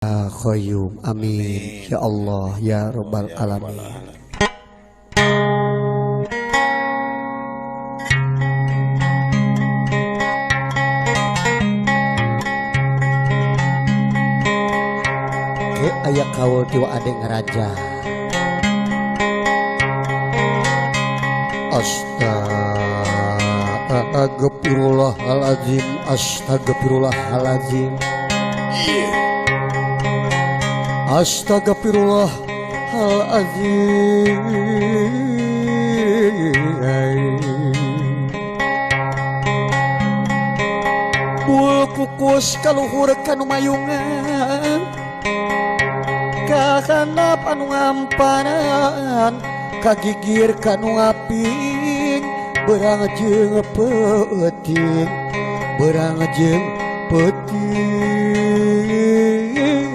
Qayyum. Amin. Ya Allah ya Rabbal Alamin. Ke aya kaul ti wa ade ngaraja. Astagfirullahalazim, astagfirullahalazim. Astagfirullahalazim. Bul kukus kaluhur kanu mayungan, kahanap anu ngampanan, kagigir kanu ngaping, berang jeung peuting, berang jeung